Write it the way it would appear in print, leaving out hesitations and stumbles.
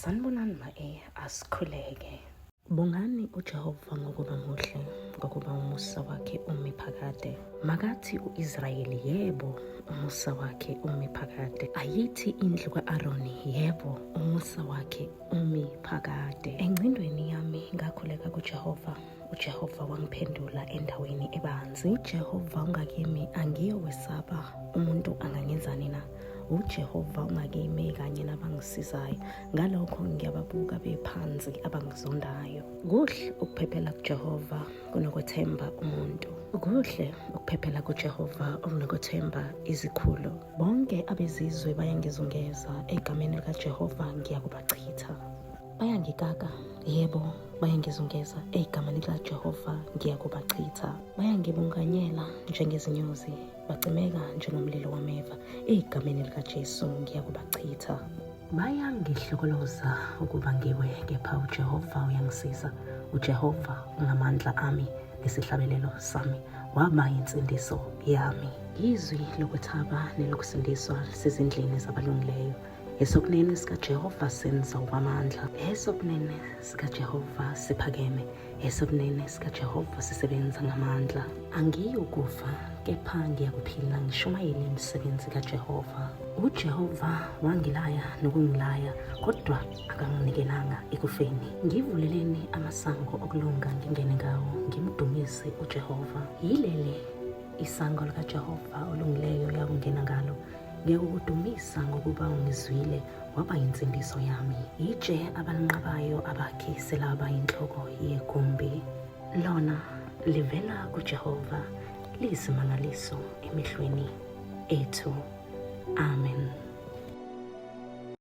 Sanibonani ma-e, asikhuleke. Bongani uJehova ngokuba muhle, ngokuba umusa wakhe umi phakade. Makathi u-Israyeli, yebo, umusa wakhe umi phakade. Ayithi indlu ka-Aroni, yebo, umusa wakhe umi phakade. Engcindweni yami ngakhuleka kuJehova, uJehova wangiphendula endaweni ebanzi. UJehova ungakimi, angiyokwesaba, umuntu angangenzani na? UJehova ungakimi kanye nabangisizayo, ngalokho ngiyababuka bephansi abangizondayo. Kuhle ukuphephela kuJehova kunokwethemba umuntu. Kuhle ukuphephela kuJehova okunokwethemba izikhulu. Bonke abezizwe bayangizungeza, egameni likaJehova ngiyakubachitha. Bayangikaka, yebo, bayangizungeza, egameni likaJehova ngiyakubachitha. Bayangibunganyela njengezinyozi, bacimeka njengomlilo wameva, egameni likaJesu ngiyakubachitha. Bayangihlokoloza ukuba ngiwe, kepha uJehova uyangisiza. UJehova ungamandla ami nesihlabelelo sami, waba yinsindiso yami. Izwi lokwethaba nelokusindiswa lisezindlini zabalungileyo. Esokunene sikaJehova senza okwamandla. Esokunene sikaJehova siphakeme. Esokunene sikaJehova sisebenza ngamandla. Angiyukufa, kepha ngiyakuphila ngishumayele imisebenzi kaJehova. UJehova wangilaya nokungilaya, kodwa akanginikelanga ekufeni. Ngivuleleni amasango okulunga ngingene ngawo, ngimdumise uJehova. Yileli isango likaJehova olungileyo yakungena ngalo. Ngiyakukudumisa ngokuba ungizwile, waba yinsindiso yami. Itshe abalinqabayo abakhi selaba yinhloko yegumbi. Lona livela kuJehova, liyisimangaliso emehlweni ethu. Amen.